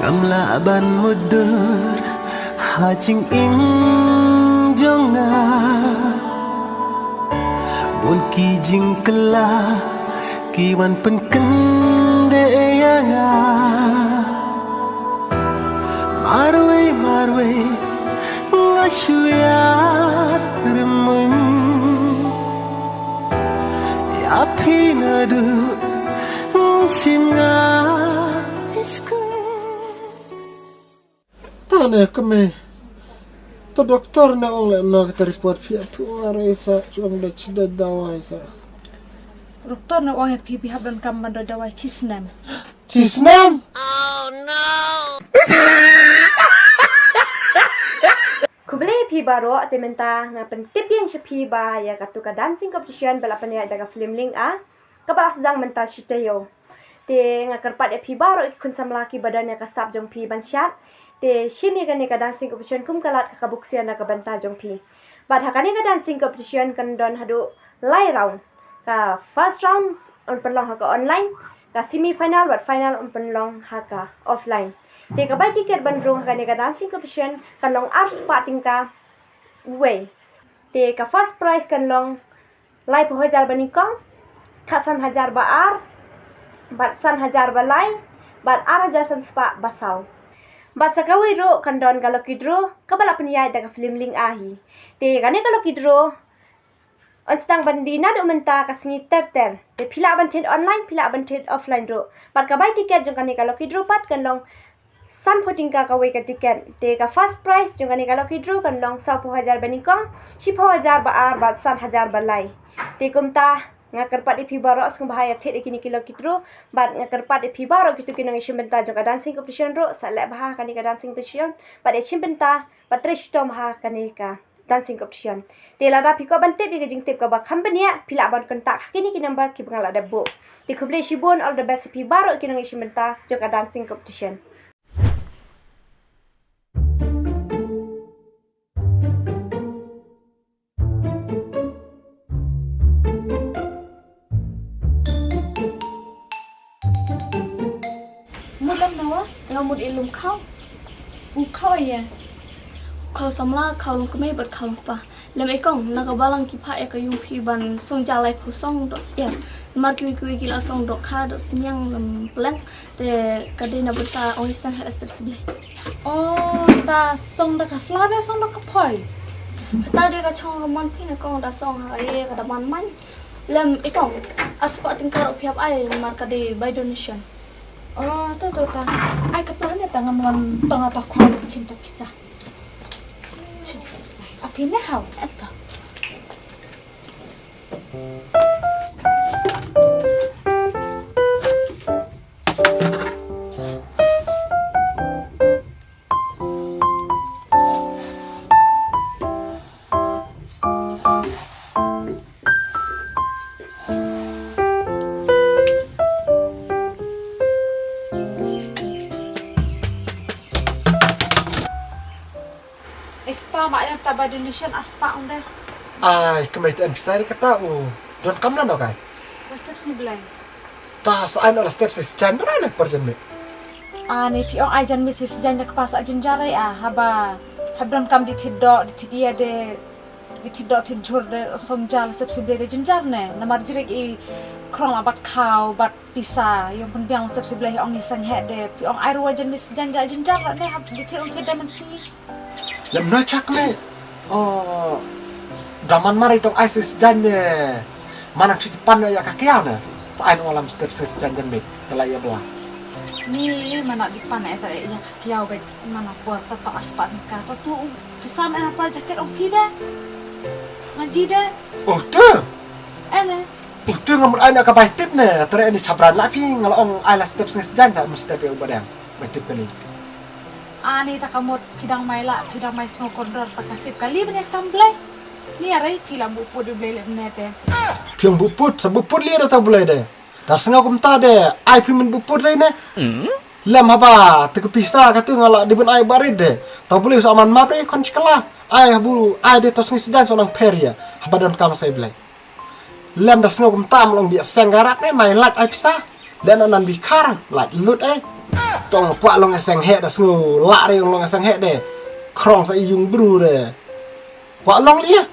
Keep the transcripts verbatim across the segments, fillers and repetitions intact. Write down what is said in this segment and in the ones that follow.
Em lah ban mutdur ha jingim jong nga. Bun ki jingkylla ki wan pynkyndeh ïa nga. Marwei marwei nga shu ïaid rymmuiñ ïa phi naduh sien nga skul. Tang ne kmie. To doktor ne ong leh noh kata report phi ïathuh nga re sa, jong da chi da dawai sa. Doktor ne ong ïa phi, phi hap donkam ban da dawai chi snem. Chi snem? Khublei phi baroh, te mynta nga pyntip ïa sha phi ba ïa katu ka dancing competition ba la pynïaid da ka Film Link A, kaba la sdang mynta shi taïew. Te nga kyrpad ïa phi baroh ki khun samla kiba don ïa ka sap jong phi ban shad, te shim ïa kane ka dancing competition kum ka lad ka, ka bok sian na ka bynta jong phi. Bad ha kane ka dancing competition kan don haduh lai round. Ka first round un pynlong ha ka online, ka semi final bad final un pynlong ha ka offline. Te ka bai tiket ban rung ha kane ka dancing competition kan long ar spah tyngka uwei. Te ka first prize kan long laiphew hajar ba nyngkong, khatsan hajar ba ar, bad san hajar ba lai, bad ar hajar san spah ba saw. Bad sa kawei ruh kan don ka lucky draw kaba la pynïaid da ka Film Link A hi. Te kane ka lucky draw yn sdang ban dih naduh mynta ka sngi ter ter. Te phi lah ban thied online, phi lah ban thied offline ruh. Bad ka bai tiket jong kane ka lucky draw pat kan long sanphew tyngka kawei ka tiket. Te ka first prize jong kane ka lucky draw kan long sawphew hajar ba nyngkong, shiphew hajar ba ar bad san hajar ba lai. Te kumta nga kyrpad ïa phi baroh sngewbha ïa thied ïa kine ki lucky draw, bad nga kyrpad ïa phi baroh kito ki nongïashim bynta jong ka dancing competition ruh sa leh bha ha kane ka dancing competition bad ïashim bynta bad trei shitom ha kane ka dancing competition. Te lada phi kwah ban tip ïa ka jingtip kaba kham bniah, phi lah ban contact ha kine ki number kiba nga la dep buh. Te khublei shibun, all the best ïa phi baroh ki nongïashim bynta jong ka dancing competition. Mut lam nawa? Nga mut i lum khaw. U khaw ïa. Khaw samla, khaw lum kmie bad khaw lum kpa. Lem i kong, na ka balang ki phah ïa ka ïung phi ban song ja laiphew song dohsyiar. Namar kiwei kiwei ki la song dohkha, dohsniang lem pleng. Te ka dei na bynta ong i seng heh la step siblei. Oh, ta song da ka sla ne song da ka phoi? Kata dei ka chong ka mon phi ne kong, da song ha ka ïe ka da man man. Lem i kong, ar spah tyngka ruh phi hap ai namar ka dei by donation. Oh, to to ta. Ai ka plan ne ta ngan wan tong ata khwan chin ta pisa. Chin. Ai, a phi ne hau. Eto. Eh, pa, ma ïa ta ba donation ar spah ong de. Ai, kmie, te en pisa ri kata u. Don kam na no kai? Ba step sni blai. Ta sa ai no la step sis jan bra na per jan mit. Ani phi ong ai jan mit sis jan da kpa sa jynjar ai a, haba hab don kam di thid do, di thid ïa de, di thid do thid jhur de song ja la step sni blai de jynjar ne. Namar jrik i krong la bat khaw, bat pisa, ïong pynbiang la step sni blai ong i seng heh de, phi ong ai ruh jan mit sis jan ja jynjar la ne, hab di thid ong thid de men sngi. Lem no chak ne. Oh. Da man mari tong ai sis jan ne. Mana chiki pan ïa ka kiaw ne. Sa ai no lam step sis jan jan mit. Tala ïa bla. Ni mana di pan ïa ta ïa ka kiaw ba mana por ta to ar spah tyngka. Ta tu pisa mana pa jaket ong phi de. Ngaji de. Oh tu. Ene. Oh tu ngamur ai na ka bai tip ne. Tere ni chabran la phi ngala ong ai la step sis jan ta mesti pe u badang. Bai tip kali. Ani ta ka mut phi dang mai la, phi dang mai sngew kordor ta ka tip kali bne kam blai. Ni arai phi la buh put u blai le bne te. Phi ong buh put, sa buh put li da ta blai de. Da sngew kumta de, ai phi men buh put le ne. Lem haba, te ka pisa ka tu nga la di bun ai barit de. Ta blai sa man map re kon chikala. Ai habu, ai de ta sngi sidan so nang pher ïa. Haba don kam sai blai. Lem da sngew kumta mlong bia seng garap ne mai lak ai pisa. Lem nan bi khar lak lut ai. Ong kwah long seng heh da sngew lah re ong long seng heh de. Krong sa i yung bru de. Kwah long lia.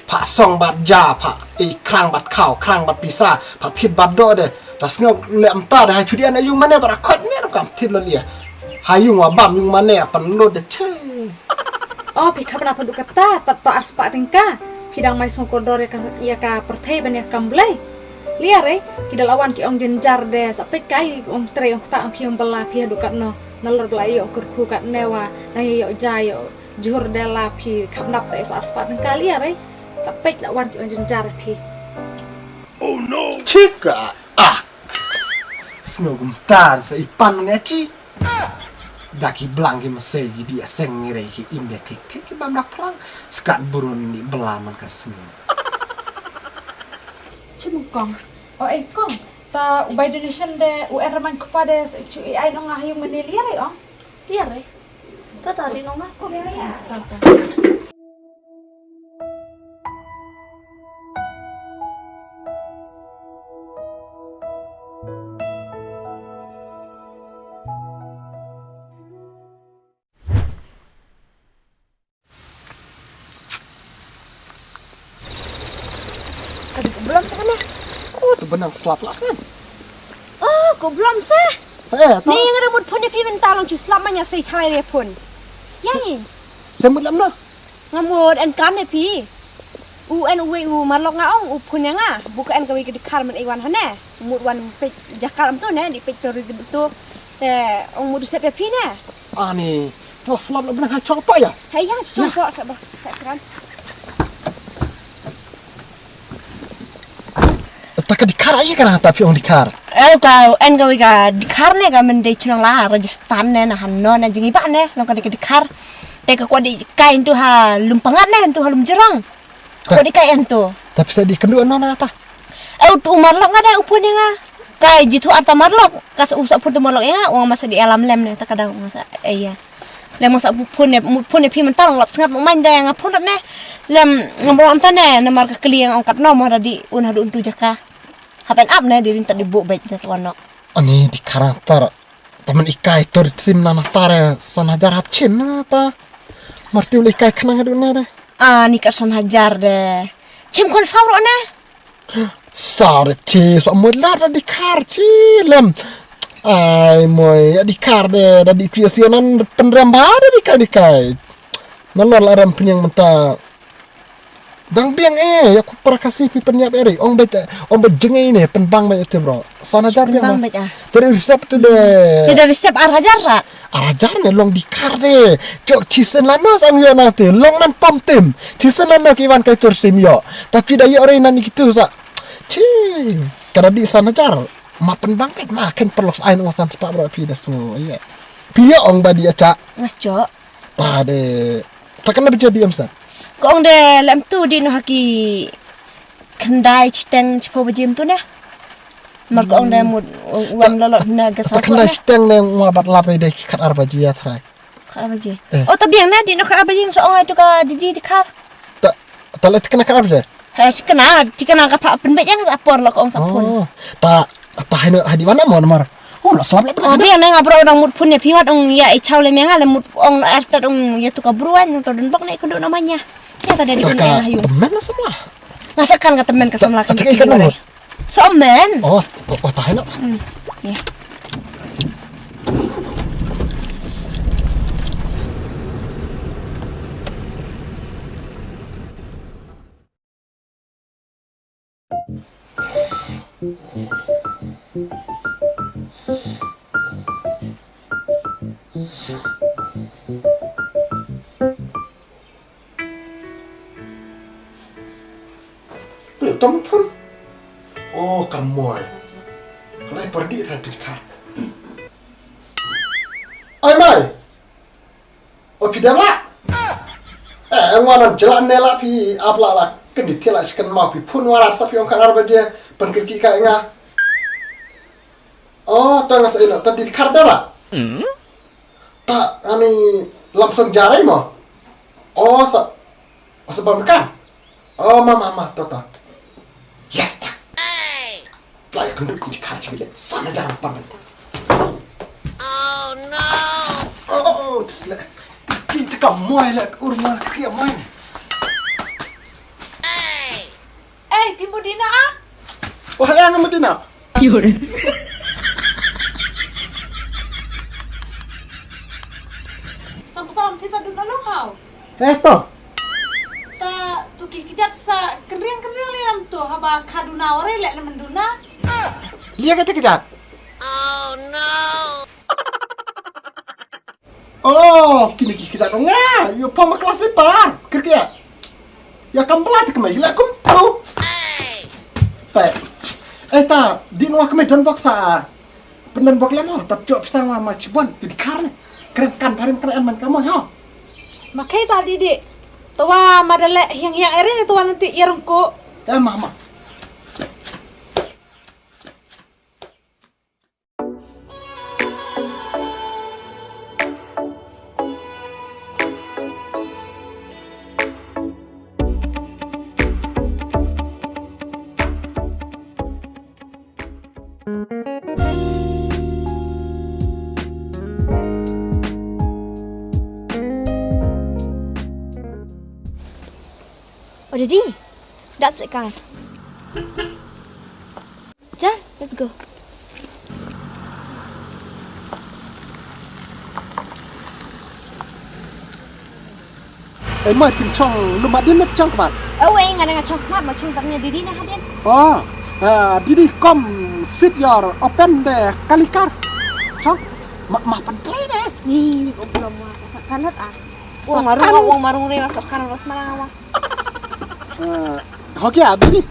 Pha song bad ja pha i krang bad khaw krang bad pisa pha thit bad do de. Da sngew le amta de ha chudi an yung mane bad khot me kam thit lo lia. Ha yung wa bam yung mane pan lo de che. O phi khapna pha dukata tat to arspah tyngka. Phi dang mai song kordor ïa ka ïa ka pyrthei ban ïa kam blei. Lia re ki da la wan ki ong jynjar de sa peit kai ong trei ong kta ong phi ong bala phi ha dukat no. Nalor bala ïa ong kyrkhu kat ne wa nang ïa ïoh ja ïoh jhur de la phi khapna te to arspah tyngka lia re. Sa peit la wan ki ong jynjar phi. Chika ak. Sngew kumta sa i pan ngi achi. Da ki blang ki masai ji di aseng ngi rei ki im de thik thik ki bam da phlang. Skat burun ni bla man ka sngew. Chim kong. O ei kong. Ta u bai donation de u en raman kpa de sa chu ei ai nong ah yung mane lia re ong. Lia re. Ta ta di nong ah kong. Ta ta. Ka dei ka blom sa kane. Oh, tu benang slap lah san. Oh, ka blom sa. Eh, tu. Ni nga dah mut phone ïa phi mynta long chu slap ma nga sei chalai ïa phone. Yang ni. Sa mut lam na. Nga mut en kam ïa phi. U en uwei u marlok nga ong u phone ïa nga. Buka en kawei ka dkhar man ei wan hane. Mut wan peit jaka lam tu ne, di peit tourism tu. Te ong mut sep ïa phi ne. Ani, to slap la benang ha chong pa ïa. Hai yang chong pa sa ba. Sa kran. Ta ka dkhar ai ka ta phi ong dkhar. Eh ka en kawei ka dkhar ne ka men dei chnong la Rajasthan ne na han no na jingi ba ne long ka dei ka dkhar. Te ka kwah dei kai ntu ha lum pangat ne ntu ha lum jrong. Ko di kai en tu. Tapi sa di kendu no na ta. Au tu marlok nga dai u phone nga. Kai jitu arta marlok. Ka sa u sa phone tu marlok nga. Wang masa di alam lem ne ta kadang masa iya. Lem masa phone ne phone ne phi mental lap sengat main dai nga phone ne. Lem ngam ro anta ne namar ka kli nga ongkat no mo di un hadu untu jaka. Hapen ap ne di rinta di bu bej das wanok. Ani di karakter. Taman ikai tur sim na na tare san hajar hap chim na ta. Martiu le ikai khnang hadu ne de. Ah, ni ka san hajar de. Chim kon saw ro ne. Sare chi so mo la da di kar chi lem. Ai moi ya di kar de da di tu ya sionan penrem ba da di kai di kai. Na lor la rem peniang menta. Dang biang eh ya ku para kasi pi penyap eri ong bet ong bet jengei ne penbang bet te bro. Sana jar biang. Penbang bet ah. Teri resep tu de. Teri resep ar hajar sa. Ar hajar ne long di kar de. Jok chisen lano sang yo na te long nan pom tim. Chisen lano ki wan kai tur sim yo. Tapi da yo re nan kitu sa. Chi. Kada di sana jar. Ma penbang bet ma ken perlos ai nong san sepak bro pi da sngu. Iya. Pi yo ong ba di acha. Ngas jok. Ta de. Ta kena beja di em sa. Ko ong de lem tu di no haki. Khyndai chiteng chiphew baje mynta ne. Mar ko ong da mut wan lolot na ka sa. Khyndai chiteng ne ngwa bat lap re dei khat ar baje ya trai. Khat ar baje. O ta biang na di no khat ar baje so ong ai tu ka di di di khat. Ta ta le tikna khat ar baje. He tikna tikna ka pha pynbeit yang sa por lo ko ong sa pun. Ta ta hai no hai di wana mo mar. Oh, la slap la pernah. Dia nang abro dang mut phone ïa phi wat ong ïa i chaw le menga le mut ong er tad ong ïa tu ka bru wan to don bok ne kundu namanya. Ïa ta dari pun ïa hayu. Temen la semla. Ngasa kan ka temen ka semla kan. So men. Oh, oh, oh tahan. Hmm. Ya. Pyntom pun. Oh, kamoy. Kalai perdi sa tu ka. Ai mai. O phi dem la. Eh, ngwan an jela ne la phi ap la la. Ken di tila chicken mau phi phun warat sa phi ong khanar baje pen kirki ka nga. Oh, ta nga sa ina ta di khar da la. Ta ani lamsang jarai mo. Oh, sa sa bam kan. Oh, mama mama ta ta. Yes ta. Play kundu di khar chibile sana jaran pan ta. Ki te ka moi la ur moi ki moi. Ei, phi mut dina ah? Oh, ha nga mut dina. Tang pasal am thita duna long hau. Eh to. Ta tu ki kjat sa kynriang kynriang li lam tu haba kha duna ware le lam duna. Lia ka te kjat. Oh, kini ki kita dong nga. Yo pa ma kelas ipar. Kerja. Ya kam bela te kemai la kum tu. Te. Eh ta, din wa kemai don bok sa. Pyndan bok lem ho, ta jop sang wa ma chibon tu di kar ne. Kren kan barim kren man kamu ho. Ma kai ta di di. Tawa ma dale hiang hiang ere ne tawa nanti irung ko. Eh ma ma. Oh, Didi, that's the car. Ja, let's go. Eh, ma kin chong lu ma din ma chong kmat. Oh, wei nga nga chong kmat ma chong tang nya Didi na hadin. Oh, ah, Didi, come sit your open the kalikar. Chong, ma ma pan play de. Ni ni ko belum ma sa kanat ah. Wong marung, wong marung re sa kanat ros mana wa. Eh, ho kya Didi?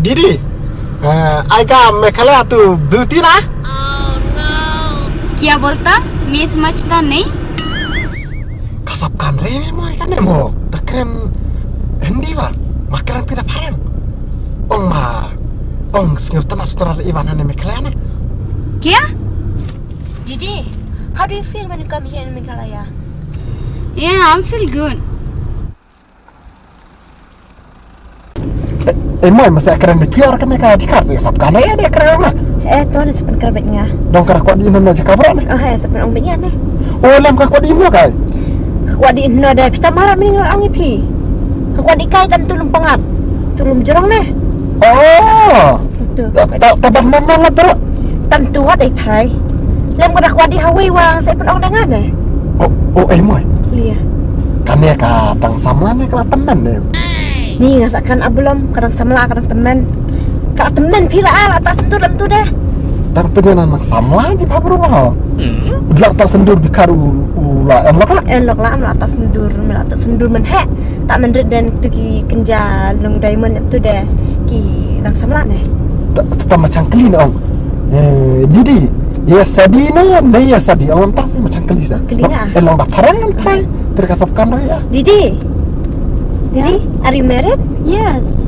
Didi, eh, ai ka Meghalaya tu beauty na? क्या बोलता? मैं समझता नहीं। Ka sap kan re me mo ai kan mo. Da kren Hindi wa. Ma kren pida parang. Ong ma. Ong sngewtna stra iwan ne Meghalaya na. क्या? Didi, how do you feel when you come here in Meghalaya? Yeah, I feel good. Eh, eh, moi masa kren di pior kan ka di kar di sap kan ya di kren ma. Eh, to ni sepen karbet nga. Dong kar ko di no na jaka bro ne. Oh, eh, sepen ong benya ne. Oh, lam ka ko di no kai. Ka ko di no de pita mara mending ong ipi. Ka ko di kai kan tulung pangat. Tulung jerong ne. Oh. Tu. Ta ta ta ban man la bro. Tam tu wat ai thrai. Lem ka dak wadi hawei wang sa ipun ong dengan eh. Oh, oh, eh, moi. Lia. Kan ya ka dang samla ne ka la temen ne. Ni nga sa kan abulom ka dang samla ka dang temen. Ka la temen phi la ah la ta sendur lem tu deh. Dang pede na nang samla ji pha bro ha. La ta sendur di karu u la en lok la. En lok la am la ta sendur me la ta sendur men he. Ta men rit den tu ki kenja long diamond em tu deh. Ki dang samla ne. Ta ta ma chang kli na ong. Eh, Didi, ya sadi ne, ne ya sadi ong ta sa ma chang kli sa. Kli nga. Eh, long da parang am trai. Ter ka sap kan ya. Didi. Didi, are you married? Yes.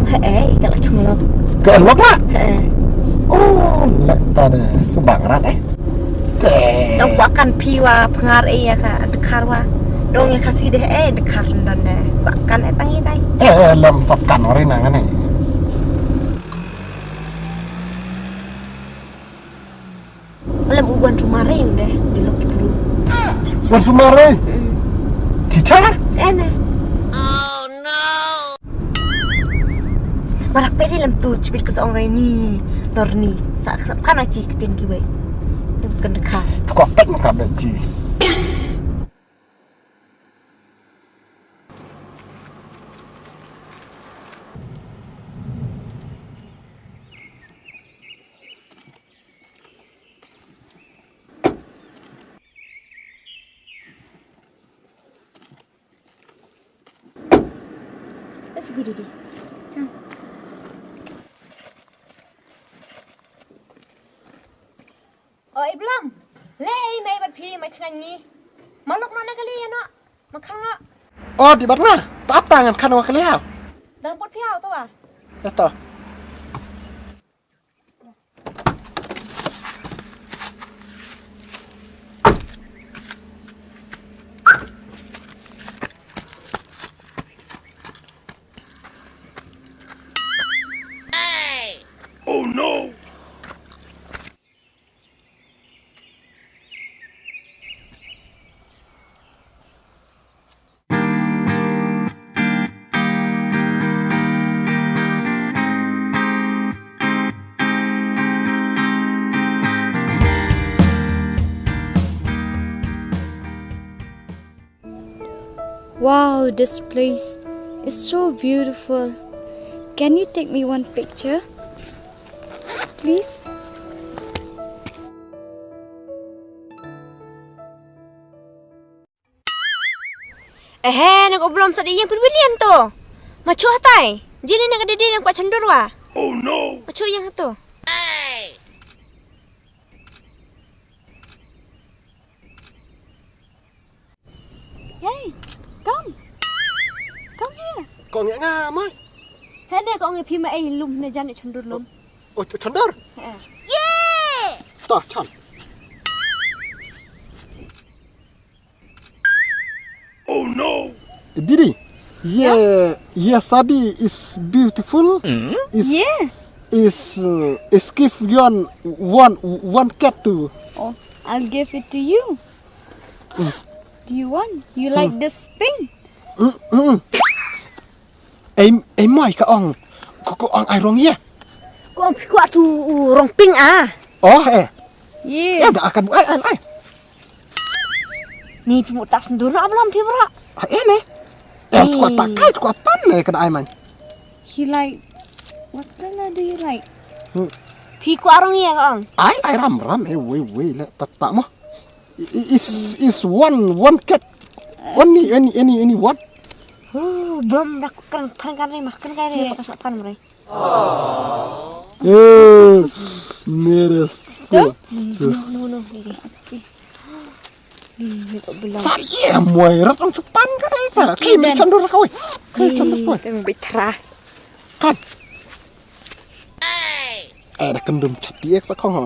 He eh, ka la chung lok. Ka lok la? He eh. Oh, la ta de subang rat eh. Te. Dong kwa kan phi wa phngar eh ya ka dekhar wa. Dong ya ka si deh eh dekhar dan deh. Kwa kan eh tang ya dai. Eh, eh, lam sap kan ore na ngane. Lem u wan sumare yung deh di lok ki bru. Wan sumare? Mm. Chicha? Ene. Marak peri lem tu chibit ka song reni. Lorni sa sa kana chi kitin ki wei. Kan ka. Tukok pet maka beji. Let's go, Didi. Chang. O Iblang, lei mei bad phi mai chngaiñ ngi. Ma lok noh na kali ïa noh. Ma khang noh. O di bad nga, ta ap ta ngan khang noh kali haw. Dang put phi haw to wa. Ïa to. Oh no! Wow, this place is so beautiful. Can you take me one picture? Please? Ehe, na ko blom sa di yang perwilian to. Machu hatai. Jini na ka dede na ko chandurwa. Oh no. Machu yang to. Hey, come. Come here. Kong ya nga mai. Hene kong e phi ma ei lum ne jan e chundur lum. Oh, ch- chundar. He. Ta chan. Oh no. Didi. Yeah, yeah, Sadi is beautiful. Is Yeah. Is uh, is give one one one cat to. Oh, I'll give it to you. Do you want? You like this pink? Mm, mm. Em em mai ka ong. Ko ko ong ai rong ye. Ko ong ko tu rong pink ah. Oh eh. Yeah. Ya da akan ai ai ai. Ni pi mutas ndur na ablam pi bra. Ai eh ne. Em ko ta kai ko pan ne ka da ai man. He likes, what color do you like? Hmm. Pi ko arong ye ka ong. Ai ai ram ram eh wei wei le tak tak mo. I- i- Is is one one cat. Only any any any one. Oh, belum dah keren keren keren mah keren keren mah kasih pan mrai. Eh, mere Tuh? Sus. No, no, no, didi. Okay. Ni, ni kok belum. Sa ye moy rat ang chupan ka eh sa. Kai me chandor ka wei. Kai chandor ka wei. Kan. Eh, da kendum chat di ek sa kong ho.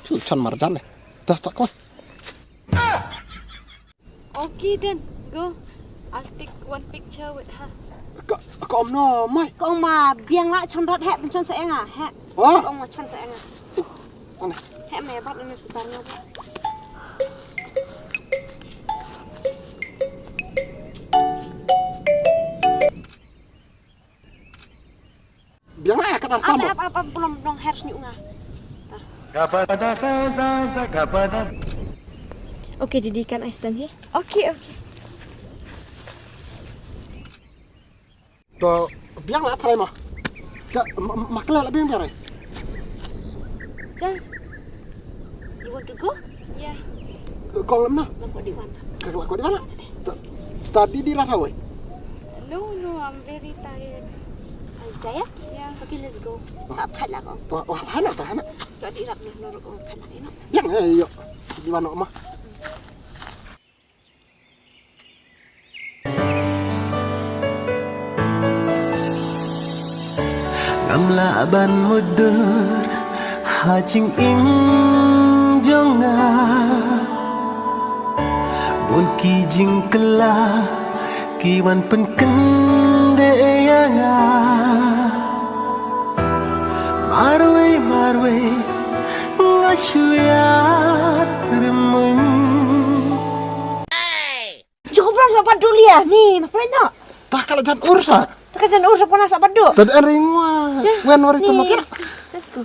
Chu chan marjan eh. Dah sa kong. Okay, then go. I'll take one picture with her. Ka ka om no mai. Kong ma biang la chon rat hek chon sa enga hek. Oh. Kong ma chon sa enga. Ane. Hek me bat ne sutan no. Biang ai ka dar tamu. Ap ap ap belum belum harus ni unga. Okay, jadi kan I stand here. Okay, okay. To biang la trai ma. Ka ma kle la biang biang. Jang. You want to go? Yeah. Kong lam na? Lam ko di wan. Ka la ko di wan. Study di la tawai. No, no, I'm very tired. Are you tired? Yeah. Okay, let's go. Ap khat la ko. Wah, wah, hana ta hana. Ka di rap ni nuru ko khat la ino. Yang eh yo. Di wan ma. Ngam lah ban mudur ha jingim jong nga. Bun ki jingkylla ki wan pynkyndit ïa nga. Marwei marwei nga shu ïaid rymmuiñ. Jukut pran sa pat duli ah. Ni, ma pran no. Ta ka la jan ur sa. Ta ka jan ur sa pran sa pat du. Tad ring wa. Wen wari tu makin. Let's go.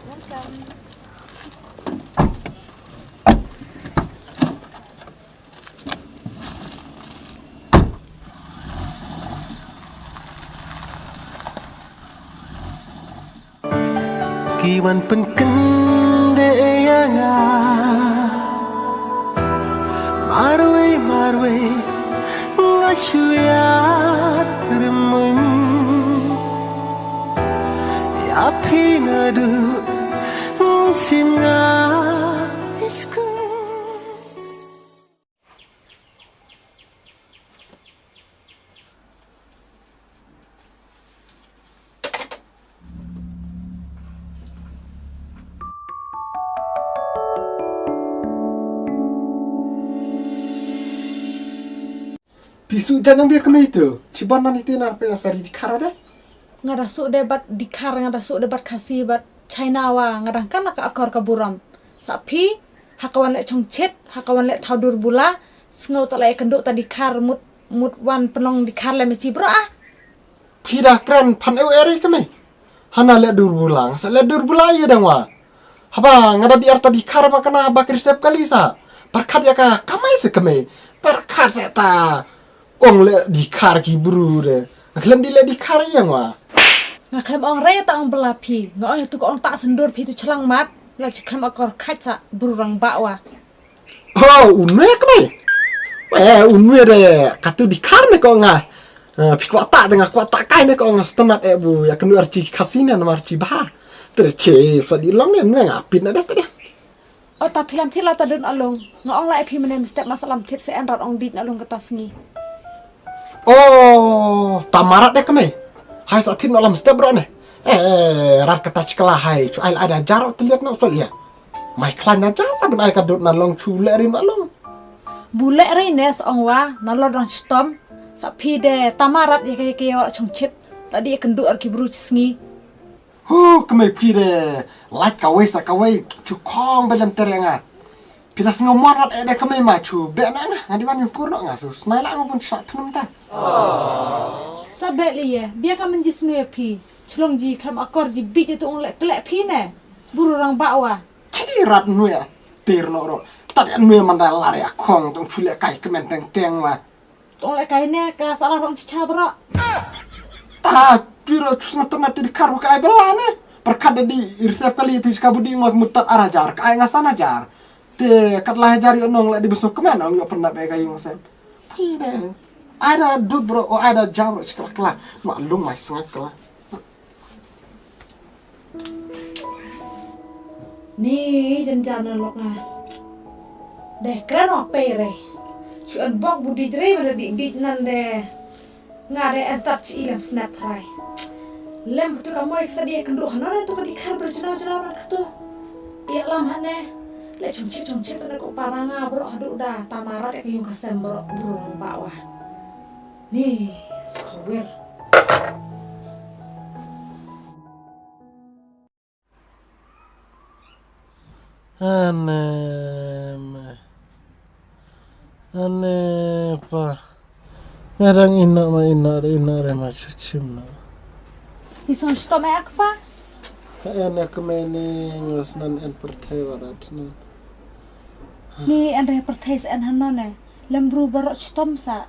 Welcome. Ki wan pynkyndit ïa nga. Marwei marwei nga shu ïaid rymmuiñ. Ïa phi naduh mynsiem nga iskul. Phi Isu jan nang bia kemei tu. Chiban nan ite nar pe asari di khar de. Nga da suk de bad di khar, nga da suk de bad Khasi bad China wa, nga dang kan la ka akor ka burom. Sa phi, ha ka wan leh chongchit, ha ka wan leh thaw dur bula, sngew ta la ïa kynduh ta di khar mut, mut wan pynlong di khar lem chi bro ah. Phi da kren phan eu eri kemei. Hana leh dur bula, nga sa leh dur bula ïa dang wa. Haba nga da di arta di khar ba kana ba ki resep kali sa. Pyrkhat ïa ka kamai se kemei. Pyrkhat se ta ong leh di khar ki bru de. Nga khlem di leh di khar ïa nga. Nga khlem ong re ta ong bela phi. Nga ong ïa tu ka ong ta sendur phi tu chlang mat. La chi khlem akor khat sa bru rang ba wa. Oh, unwe kemei. Weh, unwe de katu di khar ne ko nga. Eh, phi kwah ta de nga kwah ta kai ne ko nga stenat eh bu ïa kenu archi Khasi ne namar chi ba. Tere che sa di long ne nwe nga pit na de de. O ta phi lam thit la ta dun along. Nga ong la e phi mene mestep masa lam thit se en rat ong dit na along kata sngi. Oh, ta marat de kemei. Hai sa thit na lam step bro ne. Eh, rat kata chikala hai. Chu ai la ada jaro teliat na usul ïa. Mai klan na ja sa ben ai ka dut na long chu le rim na long. Bu le ri ne sa ong wa na lo dang chitom. Sa phi de ta marat ïa ke ke wa chongchit. Tadi ïa kynduh ar ki bru chi sngi. Hu, kemei phi de lait kawei sa kawei chu khong ba jan tere nga. Phi da sngew mor rat eh de kemei ma chu be na nga, nga di wan yu kur no nga su snai la nga bun sa thnum ta. Sa be li ye, bia ka men ji sngew phi. Chlong ji kham akor ji bit itu ong le kle phi ne. Buru rang ba wa. Chi rat nwe a tir no ro. Tat ya nwe man da la ya khong tong chu le kai kemen teng teng wa. Tong le kai ne ka sala rong chicha bro. Ta tiro chus na tena ti di kar ka ai bela ne. Perkat da di resep kali tu ka budi mot mutat arajar ka ai ngasan ajar. Te kat la hajar yo nong la di besok kemen ong yo pernah be ka yung sem. Phi de. Ai da dut bro, o ai da jam bro chikla kla. Ma lung mai sngat kla. Ni jan jan na lok nga. Deh kren wa pei re. Chu an bok bu dij re mana dij dij nan de. Nga de en tat chi lem snap thrai. Lem katu ka moi sa dia kendu hana re tu ka di khar ber jena jena na katu. Ia lam hane. Le chung chik chung chik sa ko para nga bro hadu da tamarat ka yung ka sem bro bro ba wa. Ni sukawir. Ane me. Ane pa. Nga dang ina ma ina re ina re ma chuchim na. Isong stom ek pa. Ane kemeni ngas nan en perthai warat nan. Ni en re perthai se en hanan eh. Lem bru barok chitom sa.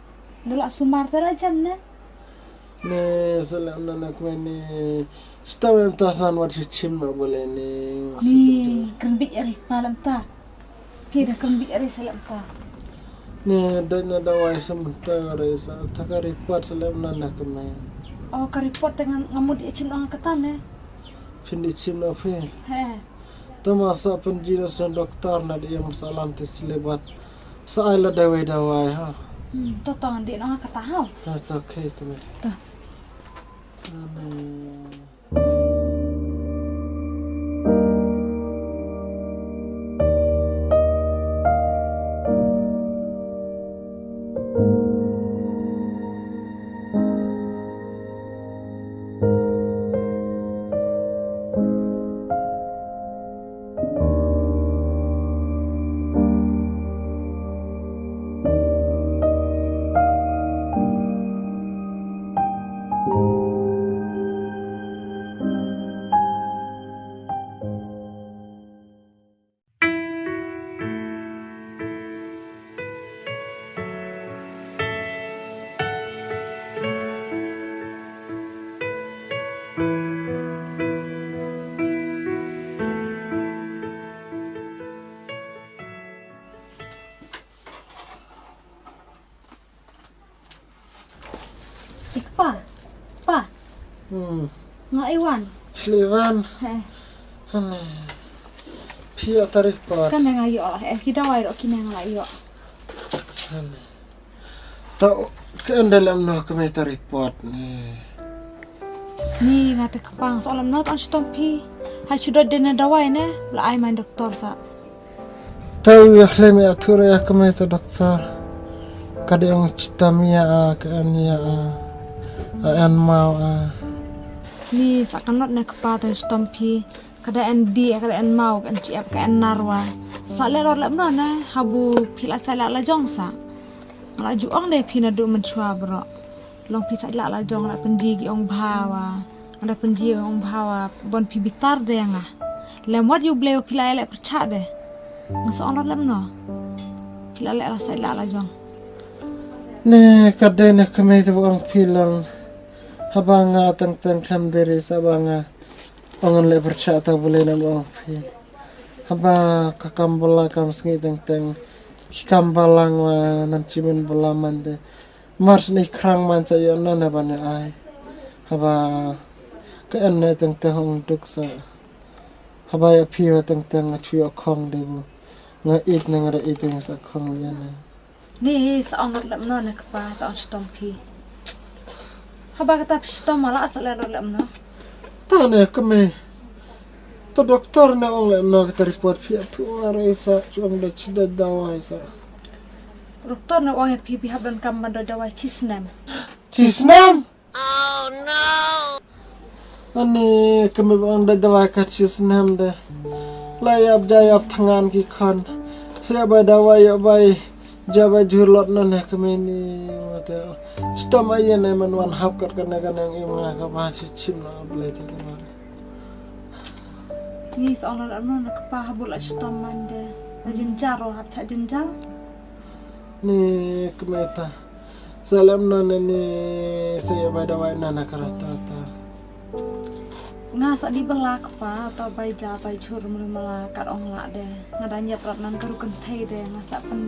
Dala sumar tara jam ne. Ne selem na nak meni. Chitom em tas nan wat chichim na bole ne. Ni kren bit eri malam ta. Pira kren bit eri selem ta. Ne dai na dawai sem ta eri sa ta ka report selem na nak me. Oh ka report dengan ngamut ya chim ang kata ne. Phin di chim na phi. He. Tama sa pynjina sa doktor na di em salam ti silibat. Sa ai la dawai dawai ha. Hmm, to to ngan di nong kata ha. That's okay to me. To. Amen. Ik pa, pa. Hmm. Nga iwan. Sliwan. He. Hane. Pia tarif pot. Kan nga yo. Eh, ki dawai ro ki nga yo. Hane. Ta ke enda lem no ke me tarif pot ni. Ni nga te kepang so lem no tan chitom pi. Hai chuda dena dawai ne. La ai main doktor sa. Tau ya khlem ya thura ya kemai tu doktor. Ka dei ong chitom ïa a, ka en ïa a, a en maw a. Ni sa ka not ne kpa tang chitom phi. Ka dei en di, ka dei en maw, ka en chiep, ka en narwa. Sa leh rot leh mno ne, habu phi la sa leh la jong sa. Nga la ju ong de phi naduh mynshuwa bro. Long phi sa leh la jong la pynji ki ong bha wa. Nga da pynji ong bha wa, bon phi bitar de nga. Lem wat yu blei phi la leh pyrchah de. Nga sa ong rot leh mno. Phi la leh la sa leh la jong. Ne ka dei ne kmie te ba ong phi long. Haba nga teng teng khlem dei re sa ba nga ong ngan leh pyrchah ta, balei ne ba ong phi. Haba ka kam bala kam sngi teng teng ki kam balang wa nan chimin bala man de. Mar sni khrang man sa ïa nan haba ne ai. Haba ka en ne teng teng ong duk sa. Haba ïa phi wa teng teng nga chu ïa khong de bu. Nga it ne nga da it ne sa khong ïa ne. Ni sa ong rot leh mno ne kpa ta ong chitom phi. Haba kata phi chitom ma la sa leh rot leh mno. Ta ne kmie. Ta doktor ne ong leh mno kata report phi atu are sa chuang da chi da dawai sa. Doktor ne ong ïa phi phi hap don kam ban da dawai chi snem. Chi snem? Ani kmie ba ong da dawai kat chi snem de. La ïap ja ïap thngan ki khon. Sa ïa bai dawai ïa bai ja bai jur lot na ne kmie ni mate. Chitom ai ne man wan hap kat kane kane im nga ka ba chi chim na blei te ma. Ni sa ong la no na kpa habu la chitom man de. Na jynjar ro hap cha jynjar. Ni kmie ta. Sa lem na ne ni sa ïa bai dawai na na ka rasta ta. Nga sa di bala kpa ta bai ja bai jur mala mala kat ong la de. Nga da ñiap rap nan ka ru kynthei de nga sa pyn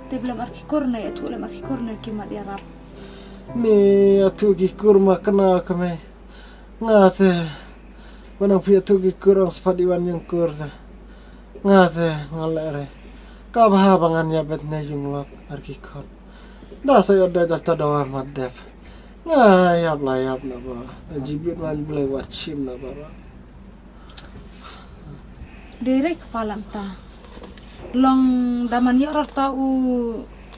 tip lem ar ki kur ne ïathuh lem ar ki kur ne ki mat ïarap. Ni ïathuh ki kur ma kane kmie. Nga te. Ba nang phi ïathuh ki kur ong spat i wan yung kur te. Nga te nga leh re. Ka bha ba ngan ïa bet ne yung lok ar ki khot. Da sa ïa da da ta dawa mat dep. Nga ïap la ïap na ba. Da jibit man blei wat chim na ba. Dei re kpa lam ta. Long da man ïoh rot ta u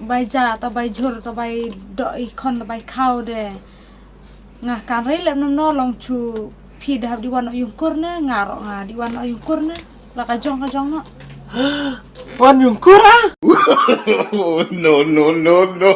bai ja ta bai jur ta bai doh i khon ta bai khaw de. Nga kan rei lem nom no long chu phi da hap di wan o yung kur ne nga ro nga di wan o yung kur ne. La ka jong ka jong no. Wan yung kur a? No, no, no, no.